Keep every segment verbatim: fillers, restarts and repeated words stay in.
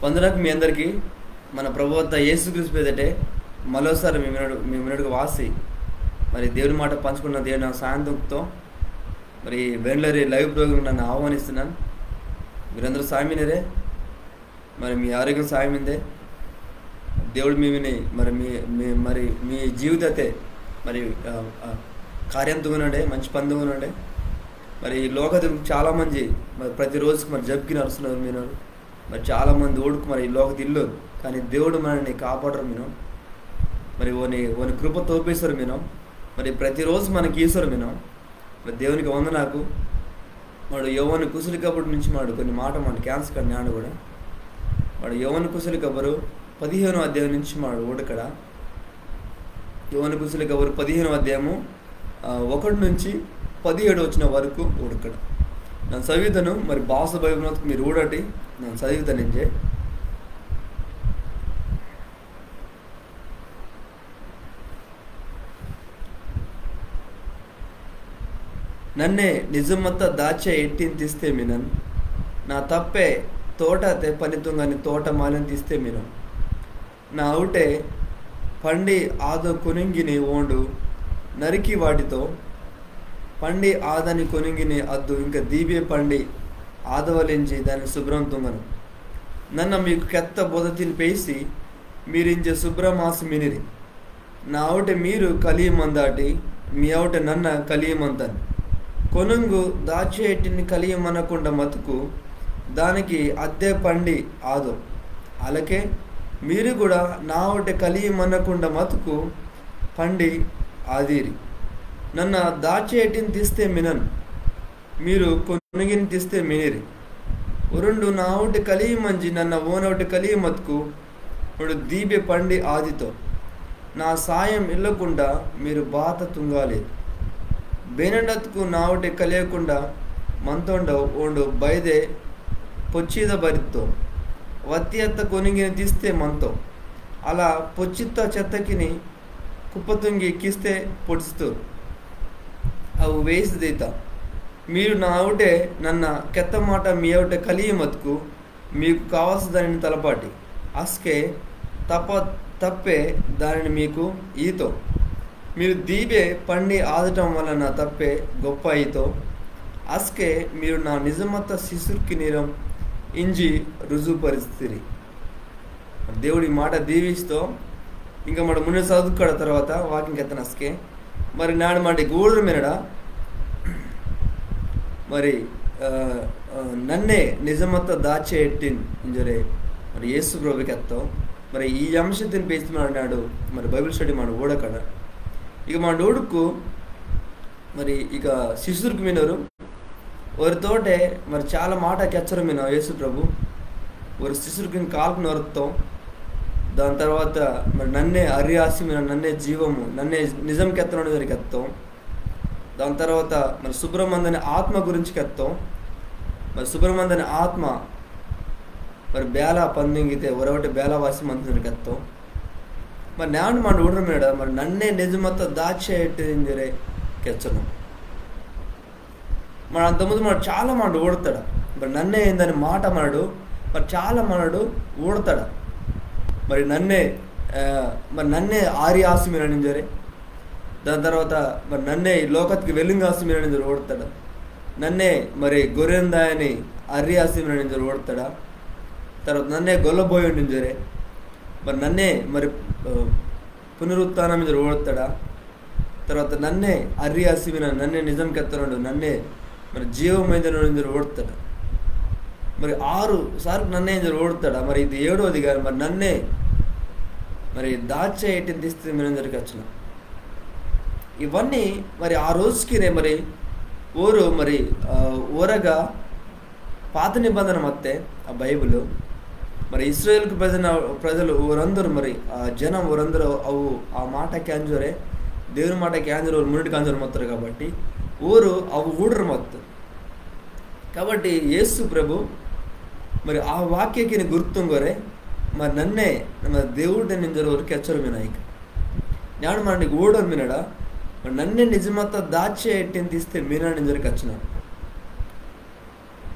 వందనాకు మీ అందరికీ. మన ప్రభు వద్ద యేసుక్రీస్తు పేదటే మరోసారి మీ మున్నడు మీ మున్నడుకు వాసి, మరి దేవుని మాట పంచుకున్న దేవుని నా సాయంత్రంతో మరి వెండ్లరి లైవ్ ప్రోగ్రామ్ నన్ను ఆహ్వానిస్తున్నాను. మీరందరూ సాయమినరే? మరి మీ ఆరోగ్యం సాయమిందే? దేవుడు మీమిని మరి మీ మీ మరి మీ జీవితతే మరి ఆ, ఆ, కార్యం తుంగనండే, మంచి పని తుంగనండే. మరి ఈ లోకతే చాలా మంది మరి ప్రతిరోజుకి మరి జబ్బుకి నడుస్తున్నారు మీరు. మరి చాలా మంది ఊడుకు మరి ఈ లోకతే ఇల్లోరు, కానీ దేవుడు మనని కాపాడరు మీను. మరి ఓని ఓని కృప తోపేశారు మీను. మరి ప్రతిరోజు మనకి ఈశ్వరు మీను. మరి దేవునికి వందనాకు. వాడు యోవాను కుశలి కబురు నుంచి మాడు కొన్ని మాట మాట క్యాన్స్ కన్నాడు కూడా. వాడు యోవాను కుశలి కబురు పదిహేనో అధ్యాయం నుంచి మాడు ఊడకడ. యోవాను కుశలి కబురు పదిహేనో అధ్యాయము, ఆ, ఒకటి నుంచి పదిహేడు వచ్చిన వరకు ఊడకడ. నన్ను చదువుతాను, మరి బాస బైబిల్ మత్కు మీరు ఊడటి, నన్ను చదువుతాను ఇంజే. నన్నే నిజమత్త దాచ్చ ఎట్టిన్ తిస్తే మినన్. నా తప్పే తోటతే పని తుంగని తోట మాలిన్ తిస్తే మినన్. నా అవుటే పండి ఆదో కొనుంగిని ఓండు నరికి వాటితో, పండి ఆదని కొనుంగిని అద్దు ఇంక దీబే పండి ఆదవలించి దాని శుభ్రం తుంగను. నన్న మీకు కెత్త బోధతిని పేసి మీరింజ శుభ్రమాసి మినిరి. నా అవుటే మీరు కలియి మందాటి, మీ అవుటే నన్న కలియి మంతన్. కొనుంగు దాచ్చ ఎట్టిని కలియి మనకుండ మతుకు దానికి అద్దే పండి ఆదో. అలాకే మీరు కూడా నా అవుటే కలియి మనకుండ మతుకు పండి ఆదిరి. నన్న దాచ్చ ఎట్టిని తిస్తే మినన్, మీరు కొనుంగిని తిస్తే మినిరి. ఒరుండు నా అవుటే కలియి మంజి నన్న ఓనవుటే కలియి మతుకు ఓండు దీబే పండి ఆదితో. నా సాయం ఇల్లకుండా మీరు బాత తుంగాలి. బేనండత్కు నా అవుటే కలియకుండా మంతోండవు ఓండు బైదే పొచ్చిద బరిత్తో. వత్తి అత్త కొనుంగిని తిస్తే మంతో. అలా పొచ్చిత్త చెత్తకిని కుప్పతుంగి కిస్తే పొడిస్తు. అవు వేసి దేత. మీరు నా అవుటే నన్న కెత్త మాట మీ అవుటే కలియి మతుకు మీకు కావాల్సిన దానిని తలపాటి. అస్కే తప్ప తప్పే దానిని మీకు ఈతో. మీరు దీబే పండి ఆదటం వలన తప్పే గొప్ప ఈతో. అస్కే మీరు నా నిజమత్త శిశుర్కి నీరం ఇంజి రుజువుపరిస్తిరి. దేవుడి మాట దీవిస్తో. ఇంకా మన ముందు చదువుకోడ తర్వాత వాక్యం కెత్తనస్కే. మరి నాడు మాటి గూడరు మినడా? మరి, ఆ, ఆ, నన్నే నిజమత్త దాచ్చ ఎట్టిన్ ఇంజరే మరి యేసు ప్రభు కెత్తో. మరి ఈ అంశతిని పేసి మాడు నాడు మరి బైబిల్ స్టడీ మాడు ఊడకడ. ఇక మాడు ఊడుకు మరి ఇక శిశుర్కి మినరు. ఓరితోటే మరి చాలా మాట కెచ్చరు మిన యేసు ప్రభు. ఓరి శిశుర్కిని కాల్కు నొరుత్తో. దాని తర్వాత మరి నన్నే అర్రి ఆసి మిన, నన్నే జీవము, నన్నే నిజం కెత్తనోడు ఇంజరి కెత్తో. దాని తర్వాత మరి శుభ్రమందని ఆత్మ గురించి కెత్తో. మరి శుభ్రమందని ఆత్మ మరి బేల పందింగితే ఒరవటి బేల వాసి మంతోండు ఇంజరి కెత్తో. మరి నాడు మాడు ఊడరు మినడా? మరి నన్నే నిజమత్త దాచ్చ ఎట్టిన్ ఇంజరే కెచ్చను. మరి అంతకుముందు మాడు చాలా మాడు ఊడతాడు. మరి నన్నే ఇందని మాట మాడు, మరి చాలా మాడు ఊడతాడు. మరి నన్నే, ఆ, మరి నన్నే అర్రి ఆసి మినన్ ఇంజరే. దాని తర్వాత మరి నన్నే ఈ లోకత్కి వెలుంగు ఆసి మినన్ ఇంజరే ఊడతాడు. నన్నే మరి గొర్రెందాయని అర్రి ఆసి మినన్ ఇంజరే ఊడతాడు. తర్వాత నన్నే గొల్లబోయుండు ఇంజరే. మరి నన్నే మరి, ఆ, పునరుత్థానం ఇంజరే ఊడతాడు. తర్వాత నన్నే అర్రి ఆసి మిన, నన్నే నిజం కెత్తనోడు, నన్నే మరి జీవమైనోడు ఇంజరే ఊడతాడు. మరి ఆరు సార్లు నన్నే ఇంజరే ఊడతాడు. మరి ఇది ఏడోది కానీ మరి నన్నే మరి దాచ్చ ఎట్టిన్ తిస్తే మినన్ ఇంజరే కెచ్చను. ఇవన్నీ మరి ఆ రోజుకినే మరి ఓరు మరి, ఆ, ఓరగా పాత నిబంధన మత్తే ఆ బైబిల్. మరి ఇస్రాయేల్కు ప్రజన-, ప్రజలు ఓరందరూ మరి ఆ జనం ఓరందరూ అవు ఆ మాట కేంజోరే, దేవుని మాట కేంజోరు, ఓరు మున్నటి కేంజోరు మత్తారు కాబట్టి ఓరు అవు ఊడరు మత్తు. కాబట్టి యేసు ప్రభు మరి ఆ వాక్యకిని గుర్తుంగోరే, మరి నన్నే మరి దేవుడిని ఇంజోరు ఓరు కెచ్చోరు మిన ఇక. నాడు మాడు ఊడోరు మినడా? మరి నన్నే నిజమత్త దాచ్చ ఎట్టిన్ తిస్తే మినన్ ఇంజరే కెచ్చను.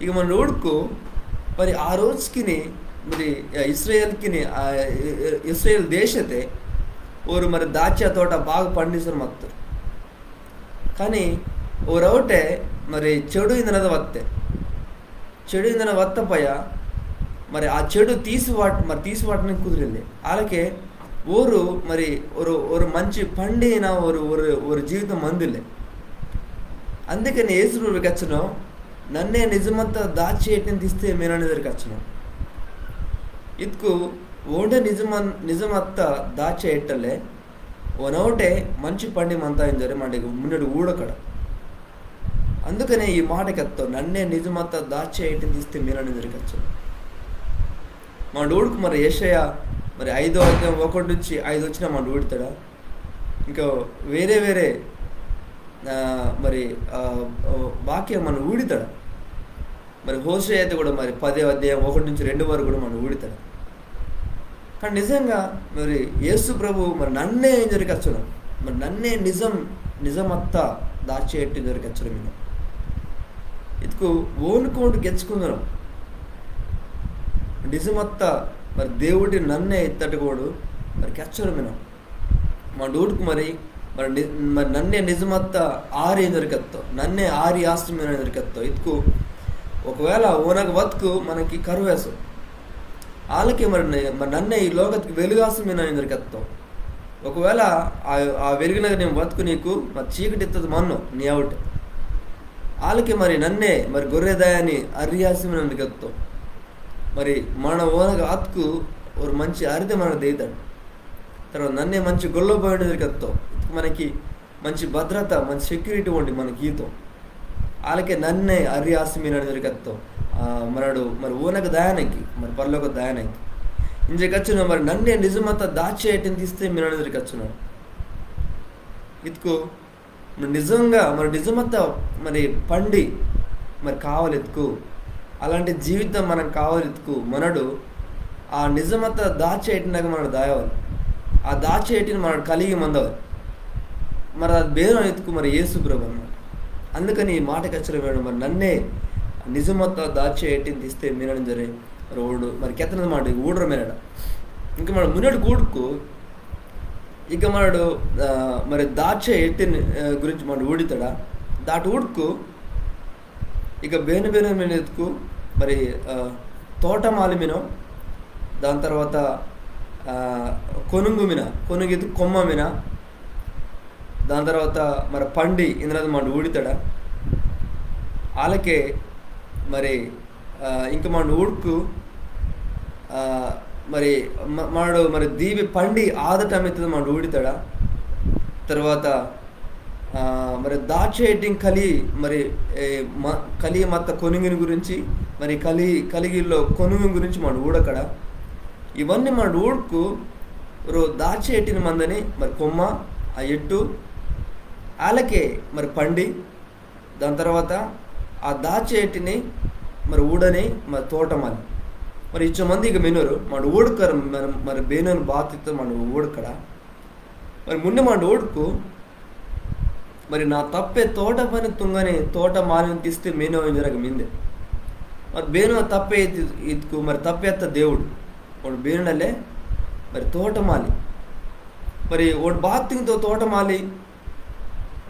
ఇక మాడు ఊడుకు మరి ఆ రోజుకిని మరి ఇస్రాయేల్కిని, ఆ, ఇస్రాయేల్ దేశతే ఓరు మరి దాచ్చ తోట బాగా పండిసోరు మత్తోరు. కానీ ఓరవుటే మరి చెడు ఇందనద వత్తే, చెడు ఇందన వత్త పయ మరి ఆ చెడు తీసివాట్-, మరి తీసివాటని కుదిరింది. ఆలకే ఓరు మరి ఓరు, ఓరు మంచి పండిన ఓరు, ఓరు, ఓరు జీవితం మందిలే. అందుకని యేసు ప్రభు కెచ్చను, నన్నే నిజమత్త దాచ్చ ఎట్టిని తీస్తే మీనని దొరికి కెచ్చను. ఇత్కు ఓండే నిజమన్-, నిజమత్త దాచ్చ ఎట్టలే, ఓనవుటే మంచి పండి మంత ఇంజోరే మాటికి మున్నెడు ఊడకడ. అందుకనే ఈ మాట కెత్తో, నన్నే నిజమత్త దాచ్చ ఎట్టిని తీస్తే మీనని దొరికి కెచ్చను. మాడు ఊడుకు మరి యెషయా మరి ఐదో అధ్యాయం ఒకటి నుంచి ఐదు వచనం మాడు ఊడితాడా? ఇంకా వేరే వేరే, ఆ, మరి, ఆ, ఆ, వాక్యం మాడు ఊడితాడా? మరి హోషేయ అయితే కూడా మరి పదో అధ్యాయం ఒకటి నుంచి రెండు వరకు కూడా మాడు ఊడితాడా? కానీ నిజంగా మరి యేసు ప్రభు మరి నన్నే ఇంజోరి కెచ్చను, మరి నన్నే నిజం, నిజమత్త దాచ్చ ఎట్టి ఇంజోరి కెచ్చను. మీను ఇత్కు ఓనుకోండు గెచ్చుకుందను నిజమత్త మరి దేవుడి నన్నే ఇత్తట్టుకోడు మరి కెచ్చను. మీను మాడు ఊడుకు మరి, మరి ని-, మరి నన్నే నిజమత్త ఆరి ఇంజోరి కెత్తో, నన్నే ఆరి ఆసి మీనని ఇంజోరి కెత్తో. ఇత్కు ఒకవేళ ఓనగ వత్కు మనకి కరువేసు, ఆలకే మరి నే-, మరి నన్నే ఈ లోకత్కి వెలుగాసి మీనని ఇంజోరి కెత్తో. ఒకవేళ ఆ, ఆ వెలుగునగ నేను వత్కు నీకు మరి చీకటి ఇత్తది మన్ను నీ అవుటే. ఆలకే మరి నన్నే మరి గొర్రె దాయని అర్రి ఆసి మీనని ఇంజోరి కెత్తో. మరి మన ఓనగ అత్కు ఓరు మంచి అరిదే మన దేయితాడు. తర్వాత నన్నే మంచి గొల్ల బాయని ఇంజోరి కెత్తో. మనకి మంచి భద్రత, మంచి సెక్యూరిటీ ఉండి మనకి ఈతో. ఆలకే నన్నే అర్రి ఆసి మీనని ఇంజోరి కెత్తో. ఆ, మనడు మరి ఓనగ దాయనకి, మరి పరలోక దాయనకి. ఇంజోరి కెచ్చను మరి నన్నే నిజమత్త దాచ్చ ఎట్టిని తీస్తే మీనని ఇంజోరి కెచ్చను. ఇత్కు మరి నిజంగా మరి నిజమత్త మరి పండి మరి కావాలి ఇత్కు, అలాంటి జీవితం మనకు కావాలి ఇత్కు మనడు ఆ నిజమత్త దాచ్చ ఎట్టినగ మనడు దాయవాలి. ఆ దాచ్చ ఎట్టిని మనడు కలిగి మందవాలి. మరి అది బేనో ఇత్కు మరి యేసు ప్రభు అనమాట. అందుకని ఈ మాట కెచ్చోరే, మరి నన్నే నిజమత్త దాచ్చ ఎట్టిని తీస్తే మీనని ఇంజోరే మరి ఓండు మరి కెత్తనది మాడు ఊడోరే మీనడ. ఇంకా మాడు మున్నెడు ఊడుకు ఇక మాడు, ఆ, మరి దాచ్చ ఎట్టిని, ఆ, గురించి మాడు ఊడితాడా? దాటి ఊడుకు ఇక బేను బేను మీను ఇత్కు మరి, ఆ, తోటమాలి మీను, దాని తర్వాత, ఆ, కొనుంగు మీన, కొనుంగు ఇత్కు కొమ్మ మీన, దాని తర్వాత మరి పండి ఇందనది మాడు ఊడితాడా? ఆలకే మరి, ఆ, ఇంకా మాడు ఊడుకు, ఆ, మరి మ-, మాడు మరి దీవి పండి ఆదటం ఇత్తది మాడు ఊడితాడా? తర్వాత, ఆ, మరి దాచ్చ ఎట్టిని కలి మరి, ఏ, మ-, కలి మత్త కొనుంగిని గురించి, మరి కలి, కలిగిల్లో కొనుంగిని గురించి మాడు ఊడకడ. ఇవన్నీ మాడు ఊడుకు రో దాచ్చ ఎట్టిని మందని మరి కొమ్మ, ఆ ఎట్టు, ఆలకే మరి పండి, దాని తర్వాత ఆ దాచ్చ ఎట్టిని మరి ఊడని మరి తోటమాలి. మరి ఇచ్చో మంది ఇక మినోరు మాడు ఊడకర మరి, మరి బేనోని బాతితో మాడు ఊడకడ. మరి మున్నే మాడు ఊడుకు మరి నా తప్పే తోట పని తుంగని తోటమాలిని తీస్తే మీనో ఇంజోరగ మిందే. మరి బేనో తప్పే ఇత్-, ఇత్కు మరి తప్పే అత్త దేవుడు. ఓండు బేనోడలే మరి తోటమాలి. మరి ఓండు బాతింగ్తో తోటమాలి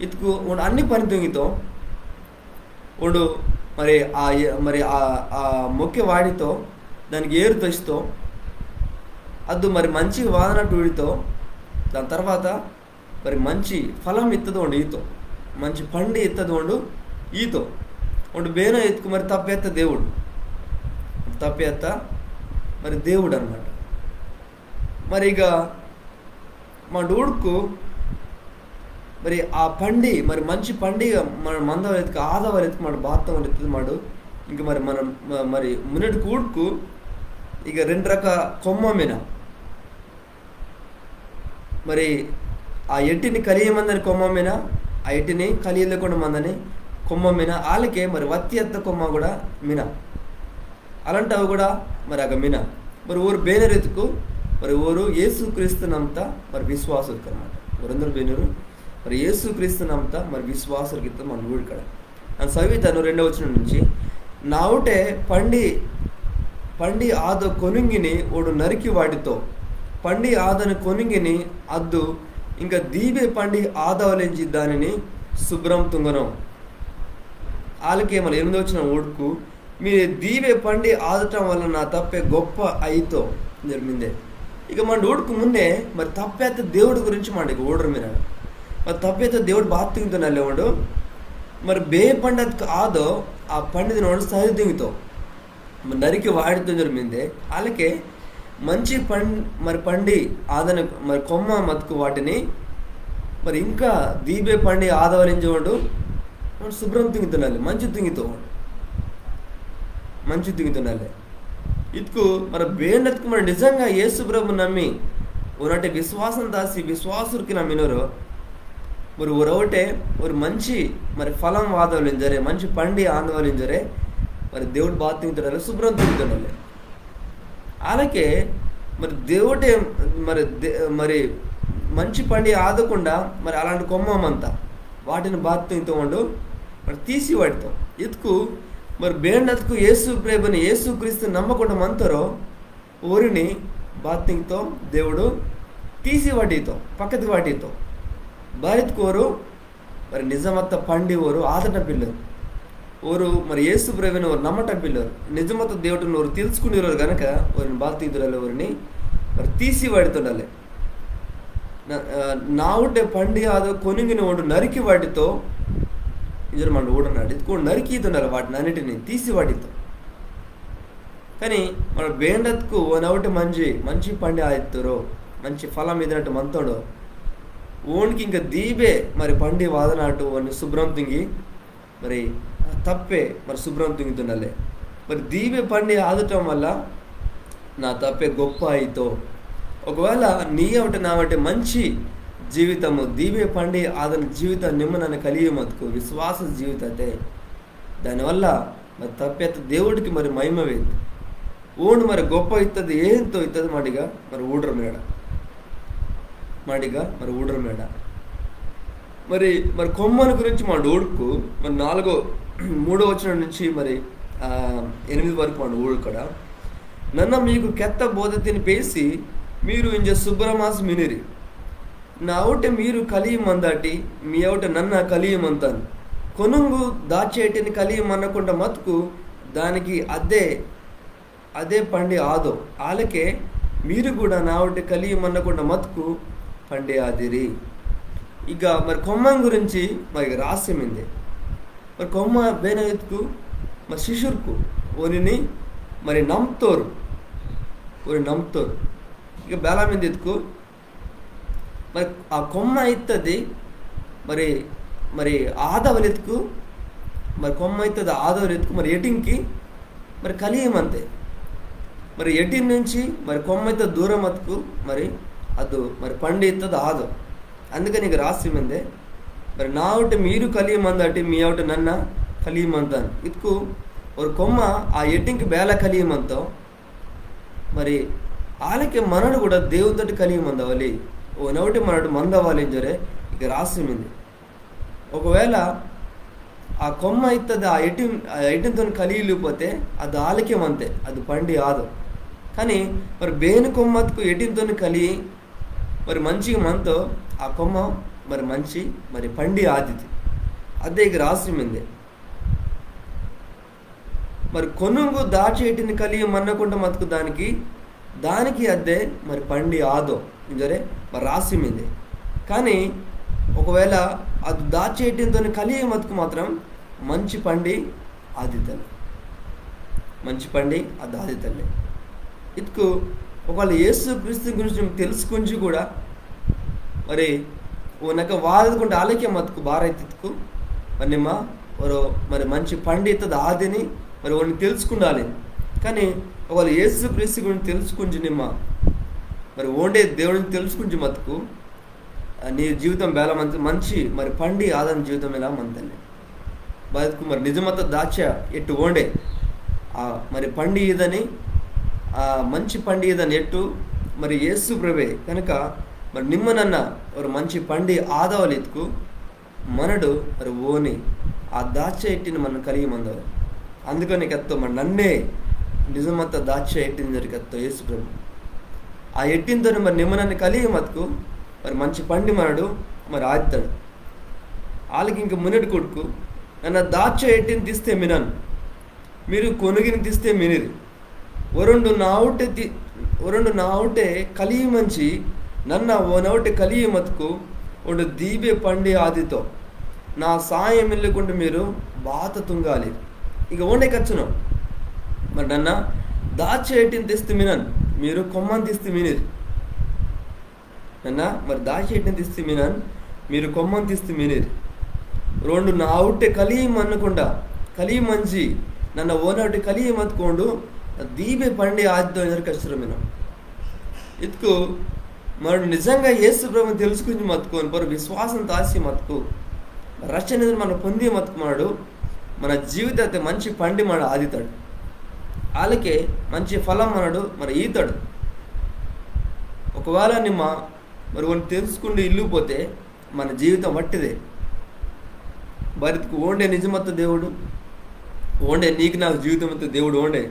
ఇత్కు ఓండు అన్ని పని తుంగితో. ఓండు మరి ఆ ఎ-, మరి ఆ, ఆ మొక్కె వాడితో, దానికి ఏరు తొసితో, అద్దు మరి మంచి వాదనట్టు ఊడితో, దాని తర్వాత మరి మంచి ఫలం ఇత్తది ఓండు ఈతో, మంచి పండి ఇత్తది ఓండు ఈతో. ఓండు బేనో ఇత్కు మరి తప్పే అత్త దేవుడు, తప్పే అత్త మరి దేవుడు అనమాట. మరి ఇక మాడు ఊడుకు మరి ఆ పండి, మరి మంచి పండి మన మందవాలి ఇత్కు ఆదవాలి ఇత్కు మాడు బాత్త ఇత్తది మాడు. ఇంకా మరి మన మ-, మరి మున్నెడు ఊడుకు ఇక రెండు రక కొమ్మ మీన. మరి ఆ ఎట్టిని కలియి మందని కొమ్మ మీన, ఆ ఎట్టిని కలియి లేకుండా మందని కొమ్మ మీన, ఆలకే మరి వత్తి అత్త కొమ్మ కూడా మీన. అలాంటవి కూడా మరి అగ మిన. మరి ఓరు బేనోరు ఇత్కు, మరి ఓరు యేసుక్రీస్తు నమ్త మరి విశ్వాసుర్కు అనమాట. ఓరందరు బేనోరు మరి యేసుక్రీస్తు నమ్త మరి విశ్వాసుర్కు ఇత్తది మాడు ఊడికడ. నన్న సవితాను రెండో వచనం నుంచి, నావుటే పండి, పండి ఆదో కొనుంగిని ఓండు నరికి వాటితో. పండి ఆదని కొనుంగిని అద్దు ఇంక దీబె పండి ఆదవలింజి దానిని సుబ్రం తుంగనో. ఆలకే మల్ల ఎనిమిదో వచనం ఊడ్కు, మీరు దీబె పండి ఆదటం వల్ల నా తప్పె గొప్ప అయితో ఇంజోరె మిందె. ఇక మండు ఊడ్కు మున్నె మరి తప్పె అత్త దేవుడి గురించి మండు ఇక ఊడోరు మిరాడ. మరి తప్పె అత్త దేవుడు బాత తుంగితోండలే ఓండు. మరి బే పండి అత్కు ఆదో ఆ పండిదిని ఓండు సరి తుంగితో. మరి నరికి వాటితో ఇంజోరె మిందె. ఆలకే మంచి పం-, మరి పండి ఆదని మరి కొమ్మ మత్కు వాటిని మరి ఇంకా దీబె పండి ఆదవలింజి ఓండు ఓండు సుబ్రం తుంగితోండలే, మంచి తుంగితో. మంచి తుంగితోండలే. ఇత్కు మరి బేండత్కు మరి నిజంగా యేసు ప్రభు నమ్మి, ఓనవుటె విశ్వాసం తాసి విశ్వాసుర్కిన మినోరో, మరి ఓరవుటె, ఓరు మంచి, మరి ఫలం వాదవలింజోరె, మంచి పండి ఆందవలింజోరె, మరి దేవుడు బాత తుంగితోండలే, సుబ్రం తుంగితోండలే. ఆలకే, మరి దేవుటె, మరి దే-, మరి మంచి పండి ఆదకుండా, మరి అలాంటి కొమ్మ మంత, వాటిని బాత తుంగితో ఓండు, మరి తీసి వాటితో. ఇత్కు, మరి బేండత్కు యేసు ప్రభుని, యేసు క్రీస్తుని నమ్మకుండా మంతోరో, ఓరిని బాత తుంగితో దేవుడు తీసి వాటితో, పక్కతికి వాటితో. బారిత్కు ఓరు, మరి నిజమత్త పండి ఓరు ఆదటం పిల్లోరు. ఓరు మరి యేసు ప్రభుని ఓరు నమ్మటం పిల్లోరు. నిజమత్త దేవుడిని ఓరు తెలుసుకునిరోరు గనక ఓరిని బాత తుంగితోండలే, ఓరిని మరి తీసి వాటితోండలే. నా-, ఆ, నావుటె పండి ఆదో కొనుంగిని ఓండు నరికి వాటితో ఇంజోరె మండు ఊడనాడు. ఇత్కు నరికి ఈతోండలే వాటిని అన్నిటిని తీసి వాటితో. కానీ మరి బేండత్కు ఓనవుటె మంచి, మంచి పండి ఆయితోరో, మంచి ఫలం ఈదనట్టు మంతోండో, ఓనికి ఇంకా దీబె మరి పండి వాదనాటు ఓని సుబ్రం తుంగి, మరి తప్పె మరి సుబ్రం తుంగితోండలే. మరి దీబె పండి ఆదటం వల్ల నా తప్పె గొప్ప అయితో. ఒకవేళ నీ అవుటె నావుటె మంచి జీవితము, దీబె పండి ఆదని జీవితం నిమ్మ నన్న కలియి మత్కు, విశ్వాస జీవితతె, దానివల్ల మరి తప్పె అత్త దేవుడికి మరి మహిమ వేదు. ఓండు మరి గొప్ప ఇత్తది ఏంతో ఇత్తది మండు ఇక మరి ఊడోరు మిరాడ. మండు ఇక మరి ఊడోరు మిరాడ. మరి, మరి కొమ్మని గురించి మండు ఊడ్కు, మరి నాలుగో, మూడో వచనం నుంచి మరి, ఆ, ఎనిమిది వరకు మండు ఊడ్కు కూడా. నన్న మీకు కెత్త బోధతిని పేసి, మీరు ఇంజ సుబ్రమాసి మినిరి. నావుటె మీరు కలియి మందాటి, మీయవుటె నన్న కలియి మంతాను. కొనుంగు దాచ్చ ఎట్టిని కలియి మన్నకుండ మత్కు, దానికి అదే, అదే పండి ఆదో. ఆలకే మీరు కూడా నావుటె కలియి మన్నకుండ మత్కు పండి ఆదిరి. ఇక మరి కొమ్మం గురించి మరి రాసి మిందె. మరి కొమ్మ బేన ఇత్కు, మరి శిష్యుర్కు, ఓనిని మరి నమ్తోరు, ఓని నమ్తోరు. ఇక బేల మిందె ఇత్కు, మరి ఆ కొమ్మ ఇత్తది, మరి, మరి ఆదవలిత్కు, మరి కొమ్మ ఇత్తది ఆదవలిత్కు, మరి ఎటింకి, మరి కలియి మంతె. మరి ఎటిన్ నుంచి, మరి కొమ్మ ఇత్తది దూరం అత్కు, మరి అదు, మరి పండి ఇత్తది ఆదో. అందుకని ఇక రాసి మిందె, మరి నావుటె మీరు కలియి మందాటి, మీయవుటె నన్న కలియి మంతాను. ఇత్కు, ఓరు కొమ్మ ఆ ఎటింకి బేల కలియి మంతో, మరి ఆలకే మనడు కూడా దేవునితోటి కలియి మందవాలి. ఓనవుటె మనడు మందవాలి ఇంజోరె ఇక రాసి మిందె. ఒకవేళ ఆ కొమ్మ ఇత్తది ఆ ఎటిన్, ఆ ఎటిన్తోని కలియి లేకపోతే అది ఆలకే మంతె, అది పండి ఆదు. కానీ మరి బేను కొమ్మత్కు ఎటిన్తోని కలియి మరి మంచిగా మంతో ఆ కొమ్మ మరి మంచి మరి పండి ఆదితి. అదే ఇక రాసి మిందె. మరి కొనుంగు దాచి ఎటిని కలియి మన్నకుంట మతుకు దానికి, దానికి అద్దే మరి పండి ఆదో ఇంజోరే మరి రాసి మిందే. కానీ ఒకవేళ అది దాచి ఎటినితోని కలియి మతుకు మాత్రం మంచి పండి ఆదితలే, మంచి పండి అది ఆదితలే. ఇతుకు ఒకవేళ యేసు క్రీస్తు గురించి నిమ్మ తెలుసుకుంచి కూడా మరి ఓనక వాదకుంటే ఆలకే మతుకు బారైతే ఇతుకు మరి నిమ్మ ఒరో మరి మంచి పండి ఇత్తది ఆదిని మరి ఓని తెలుసుకుండాలి. కానీ ఒకవేళ యేసు క్రీస్తు గురించి తెలుసుకుంచి నిమ్మ మరి ఓండే దేవుడిని తెలుసుకుంచి మతుకు, ఆ, నీ జీవితం బేల మంచి, మంచి మరి పండి ఆదని జీవితం ఇలా మంతలే. బారిత్కు మరి నిజమత్త దాచ్చ ఎట్టు ఓండే, ఆ, మరి పండి ఈదని, ఆ, మంచి పండి ఈదని ఎట్టు మరి యేసు ప్రభే. కనుక మరి నిమ్మ నన్న ఒరో మంచి పండి ఆదవాలి ఇతుకు మనడు మరి ఓని ఆ దాచ్చ ఎట్టిని మన కలియి మందవాలి. అందుకని కెత్తో మరి నన్నే నిజమత్త దాచ్చ ఎట్టిని ఇంజోరి కెత్తో యేసు ప్రభు. ఆ ఎట్టినితోనే మరి నిమ్మ నన్న కలియి మత్కు మరి మంచి పండి మనడు మరి ఆదితాడు. ఆలకి ఇంక మున్నటి కొడుకు, నన్న దాచ్చ ఎట్టిని తీస్తే మినన్, మీరు కొనుగిని తీస్తే మినిరి. ఒరొండు నావుటే తి-, ఒరొండు నావుటే కలియి మంచి, నన్న ఓనవుటే కలియి మత్కు, ఓండు దీబె పండి ఆదితో. నా సాయం ఇల్లకుంటే మీరు బాత తుంగాలి. ఇక ఓండే కచ్చును. మరి నన్న దాచ్చ ఎట్టిని తీస్తే మినన్, మీరు కొమ్మని తీస్తే మినిరి. నన్న మరి దాచ్చ ఎట్టిని తీస్తే మినన్, మీరు కొమ్మని తీస్తే మినిరి. రెండు నావుటే కలియి మన్నకుండా, కలియి మంచి, నన్న ఓనవుటే కలియి మత్కు ఓండు దీబె పండి ఆదితో ఇంజోరి కచ్చురు మినో. ఇత్కు మనడు నిజంగా యేసు ప్రభుని తెలుసుకుంజి మత్కు, ఓని పొర్రొ విశ్వాసం తాసి మత్కు, రక్షణ మన పొంది మత్కు మనడు, మన జీవితతే మంచి పండి మనడు ఆదితాడు. ఆలకే మంచి ఫలం మనడు మరి ఈతాడు. ఒకవేళ నిమ్మ మరి ఓని తెలుసుకుంటూ ఇల్లు పోతే మన జీవితం వట్టిదే. బారిత్కు ఓండే నిజమత్త దేవుడు, ఓండే నీకు నాకు జీవితం ఇత్త దేవుడు ఓండే.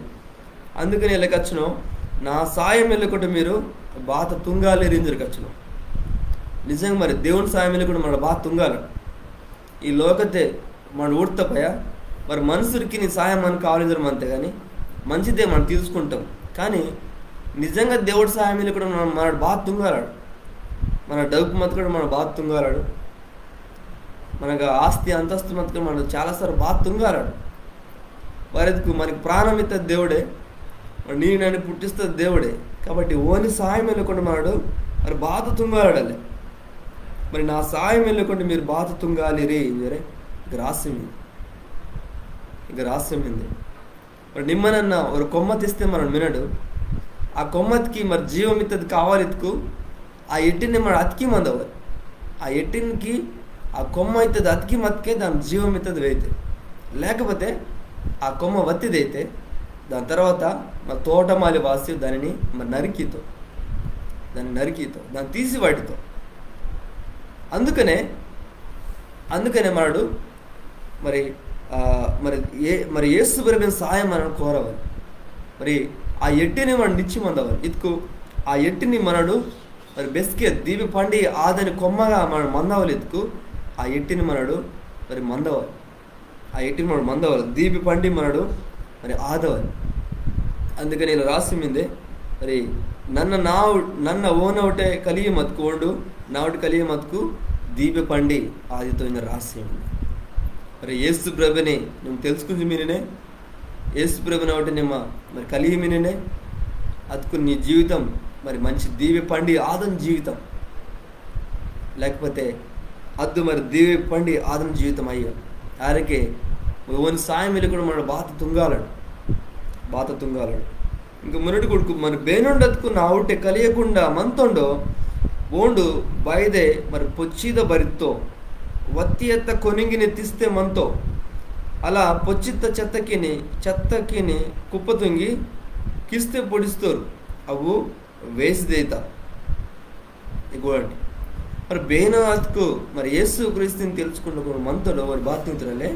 అందుకనే ఇలా కచ్చును, నా సాయం ఇల్లకుంటే మీరు బాత తుంగాలిరి ఇంజోరి కచ్చును. నిజంగా మరి దేవుని సాయం ఇల్లకుంటే మన బాత తుంగాలి. ఈ లోకతే మన ఊడ్తపయ మరి మనుషులకి నీ సాయం మనకు కావాలి ఇంజోరి మంతే కానీ మంచిదే మనం తీసుకుంటాం. కానీ నిజంగా దేవుడి సాయం ఇల్లకుంటే మన, మన బాత తుంగాలాడు. మన డబ్బు మత్కు కూడా మన బాత తుంగాలాడు. మనకు ఆస్తి అంతస్తు మత్కు కూడా మన చాలాసార్లు బాత తుంగాలాడు. బారిత్కు మనకి ప్రాణం ఇత్త దేవుడే, మరి నిమ్మ నన్న పుట్టిస్త దేవుడే. కాబట్టి ఓని సాయం ఇల్లకుంటే మనడు మరి బాత తుంగాలాడలే. మరి నా సాయం ఇల్లకుంటే మీరు బాత తుంగాలిరి ఇంజోరే ఇక రహస్యం ఇది. ఇక రహస్యం ఇది. మరి నిమ్మ నన్న ఒరొ కొమ్మ తీస్తే మనడు మినడు. ఆ కొమ్మతికి మరి జీవం ఇత్తది కావాలిత్కు ఆ ఎట్టిని మనడు అతికి మందవాలి. ఆ ఎట్టినికి ఆ కొమ్మ ఇత్తది అతికి మత్కే దాని జీవం ఇత్తది వేయితే. లేకపోతే ఆ కొమ్మ వత్తిదైతే దాని తర్వాత మరి తోటమాలి వాసి దానిని మరి నరికితో, దాన్ని నరికితో, దాన్ని తీసి వాటితో. అందుకనే, అందుకనే మనడు మరి, ఆ, మరి ఏ-, మరి యేసు ప్రభుని సాయం మనడు కోరవాలి. మరి ఆ ఎట్టిని మనడు నిచ్చి మందవాలి. ఇత్కు ఆ ఎట్టిని మనడు మరి బెస్కే దీబె పండి ఆదని కొమ్మగా మనడు మందవాలి. ఇత్కు ఆ ఎట్టిని మనడు మరి మందవాలి. ఆ ఎట్టిని మనడు మందవాలి, దీబె పండి మనడు మరి ఆదవాలి. అందుకనే ఇలా రాసి మిందే, మరి నన్న నావు-, నన్న ఓనవుటే కలియి మత్కు ఓండు, నావుటే కలియి మత్కు దీబె పండి ఆదితో ఇంజోరి రాసి మిందే. మరి యేసు ప్రభుని నిమ్మ తెలుసుకుంజి మినినే, యేసు ప్రభునవుటే నిమ్మ మరి కలియి మినినే, అత్కు నీ జీవితం మరి మంచి దీబె పండి ఆదని జీవితం. లేకపోతే అద్దు మరి దీబె పండి ఆదని జీవితం అయ్యో. ఆరకే ఓని సాయం ఇల్లకుంటే మనడు బాత తుంగాలాడు, బాత తుంగాలాడు. ఇంక మున్నటి కొడుకు, మరి బేనోండత్కు నావుటే కలియకుండా మంతోండో, ఓండు బయిదే మరి పొచ్చిద బరిత్తో, వత్తి అత్త కొనింగిని తీస్తే మంతో. అలా పొచ్చిత్త చెత్తకిని, చెత్తకిని కుప్ప తుంగి కిస్తే పొడిస్తోరు, అవు వేసిదైత. ఇగోండి. మరి బేనో అత్కు మరి యేసు క్రీస్తుని తెలుసుకుంటూ కూడా మంతోడో మరి బాత తుంగితోరలే.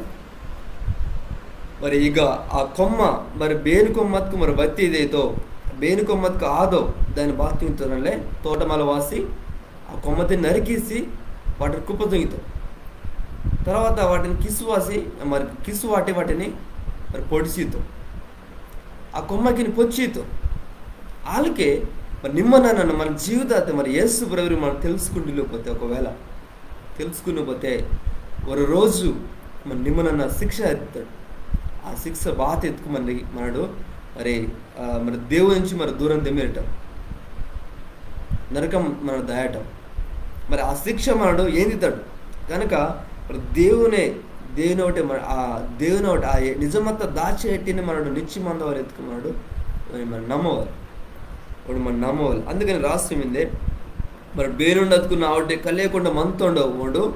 మరి ఇక ఆ కొమ్మ, మరి బేను కొమ్మత్కు మరి వత్తి ఇదైతో, బేను కొమ్మత్కు ఆదో దాని బాత తుంగితోరలే, తోటమాలి వాసి ఆ కొమ్మతిని నరికిసి వాటిని కుప్ప తుంగితో. తర్వాత వాటిని కిసువాసి, మరి కిసువాటి వాటిని మరి పొడిసితో. ఆ కొమ్మకిని పొచ్చితో. ఆలకే మరి నిమ్మ నన్న మన జీవితాతే మరి యేసు ప్రభుని మనం తెలుసుకుంటూ లేకపోతే, ఒకవేళ తెలుసుకున్నపోతే, ఒరొ రోజు మరి నిమ్మ నన్న శిక్ష ఎత్తాడు. ఆ శిక్ష బాత ఇత్కు మరి మనడు మరి, ఆ, మరి దేవుని నుంచి మరి దూరం దెమ్మిరటం, నరకం మనడు దాయటం. మరి ఆ శిక్ష మనడు ఏందితాడు కనుక మరి దేవునే, దేవునవుటే మన, ఆ దేవునవుటే, ఆ నిజమత్త దాచ్చ ఎట్టిని మనడు నిచ్చి మందవాలి ఇత్కు మనడు, మరి, మరి నమ్మవాలి. ఓండు మన నమ్మవాలి. అందుకని రాసి మిందే, మరి బేనోండత్కు నావుటే కలియకుండా మంతోండో ఓండు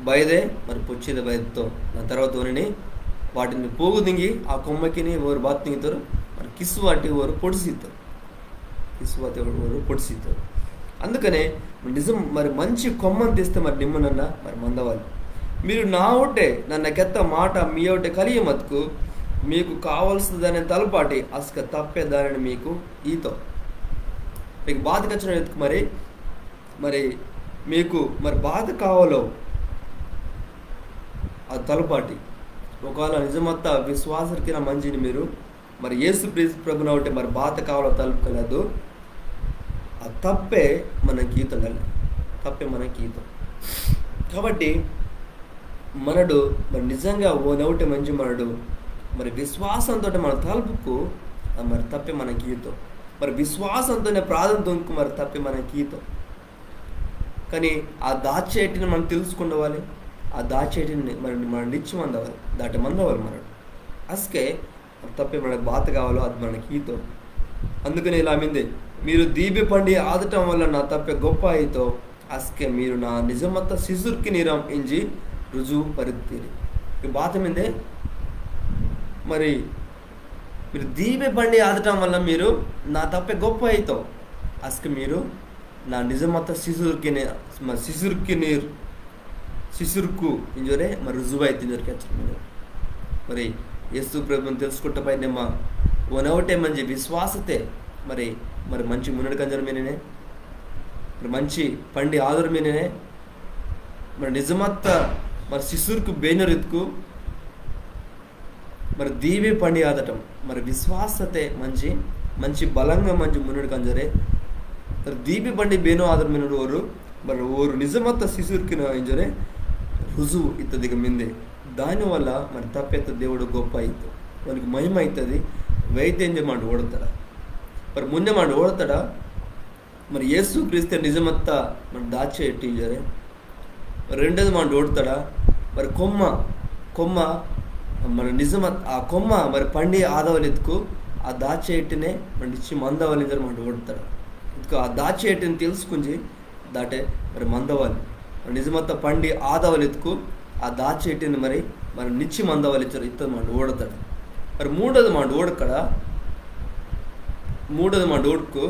బయిదే మరి పొచ్చిద బరిత్తో. దాని తర్వాత ఓనిని వాటిని పోగుదింగి ఆ కొమ్మకిని ఓరు బాత తుంగితోరు, మరి కిసువాటి ఓరు పొడిసితోరు. కిసువాటి ఓరు పొడిసితోరు. అందుకనే నిజం మరి మంచి కొమ్మని తీస్తే మరి నిమ్మ నన్న మరి మందవాలి. మీరు నావుటే నన్న కెత్త మాట మీయవుటే కలియ మత్కు మీకు కావాల్సిన దానిని తలపాటి, అస్కె తప్పె దానిని మీకు ఈతో. మీకు బాత కెచ్చనో ఇత్కు మరి, మరి మీకు మరి బాత కావాలో అది తలపాటి. ఒకవేళ నిజమత్త విశ్వాసర్కిన మంజిని మీరు మరి యేసు క్రీస్తు ప్రభునవుటె మరి బాత కావాలో తలపకలదు, ఆ తప్పె మనకి ఈతోండాలి. తప్పె మనకి ఈతో. కాబట్టి మనడు మరి నిజంగా ఓనవుటె మంజి మనడు మరి విశ్వాసంతోటె మన తలుపుకు, ఆ మరి తప్పె మనకి ఈతో. మరి విశ్వాసంతోనే ప్రార్థన తుంకు మరి తప్పె మనకి ఈతో. కానీ ఆ దాచ్చ ఎట్టిని మనం తెలుసుకుండవాలి, ఆ దాచ్చ ఎట్టిని మరి మన నిచ్చి మందవాలి, దాటె మందవాలి మనడు. అస్కె తప్పె మనకి బాత కావాలో అది మనకి ఈతో. అందుకనే ఇలా మిందే, మీరు దీబె పండి ఆదటం వల్ల నా తప్పె గొప్ప అయితో, అస్కె మీరు నా నిజమత్త శిశుర్కినిరం ఇంజి రుజువు పరిత్తిరి. ఈ బాత మిందే, మరి మీరు దీబె పండి ఆదటం వల్ల మీరు నా తప్పె గొప్ప అయితో, అస్కె మీరు నా నిజమత్త శిశుర్కిని, మ-, శిశుర్కినిర్, శిశుర్కు ఇంజోరె, మరి రుజువు అయితో ఇంజోరె కెచ్చోరు. మరి యేసు ప్రభుని తెలుసుకుట్ట పైన మా ఓనవుటె మంజి విశ్వాసతె మరి, మరి మంచి మున్నడు కంజోర్ మీనినే, మరి మంచి పండి ఆదోర్ మీనినే, మరి నిజమత్త మరి శిశుర్కు బేనోర్ ఇత్కు మరి దీబె పండి ఆదటం, మరి విశ్వాసతె మంచి, మంచి బలంగా మంచి మున్నడు కంజోరె. మరి దీబె పండి బేనో ఆదోర్ మినోరు ఓరు, మరి ఓరు నిజమత్త శిశుర్కిన ఇంజోరె రుజువు ఇత్తదిగ మిందే. దానివల్ల మరి తప్పెత్త దేవుడు గొప్ప అయితో, వానికి మహిమ అయితది. వెయితె ఇంజి మాడు ఓడతాడ. మరి మున్నె మాడు ఓడతాడ. మరి యేసు క్రీస్తు నిజమత్త మరి దాచ్చ ఎట్టి ఇంజోరె. రెండోది మాడు ఓడతాడ. మరి కొమ్మ, కొమ్మ మరి నిజమత్త ఆ కొమ్మ మరి పండి ఆదవలిత్కు ఆ దాచ్చ ఎట్టినే మరి నిచ్చి మందవలింజోరె మాడు ఓడతాడ. ఇత్కు ఆ దాచ్చ ఎట్టిని తెలుసుకుంజి దాటె మరి మందవాలి. మరి నిజమత్త పండి ఆదవలిత్కు ఆ దాచ్చ ఎట్టిని మరి, మరి నిచ్చి మందవలింజోరె ఇత్తది మాడు ఓడతాడ. మరి మూడోది మాడు ఓడకడ, మూడోది మాడు ఓడ్కు,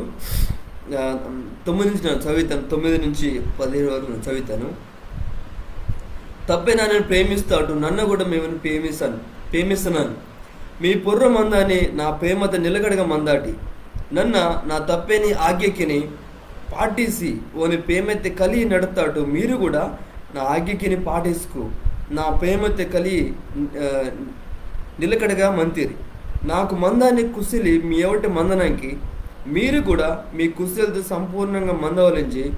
ఆ, తొమ్మిది నుంచి నన్న చదివితాను, తొమ్మిది నుంచి పదిహేడు వరకు నన్న చదివితాను. తప్పె నానిని ప్రేమిస్తాటు, నన్న కూడా మిమ్మిని ప్రేమిస్తాను, ప్రేమిస్తున్నాను. మీ పొర్రొ మందాని నా పేమతె నిలకడగా మందాటి. నన్న నా తప్పెని ఆజ్ఞకిని పాటిసి ఓని పేమతె కలియి నడతాటు, మీరు కూడా నా ఆజ్ఞకిని పాటిస్కు నా పేమతె కలియి, ఆ, నిలకడగా మంతిరి. నాకు మందాని కుసిలి మీ ఎవటె మందనంకి, మీరు కూడా మీ కుసిలితె సంపూర్ణంగా మందవలింజి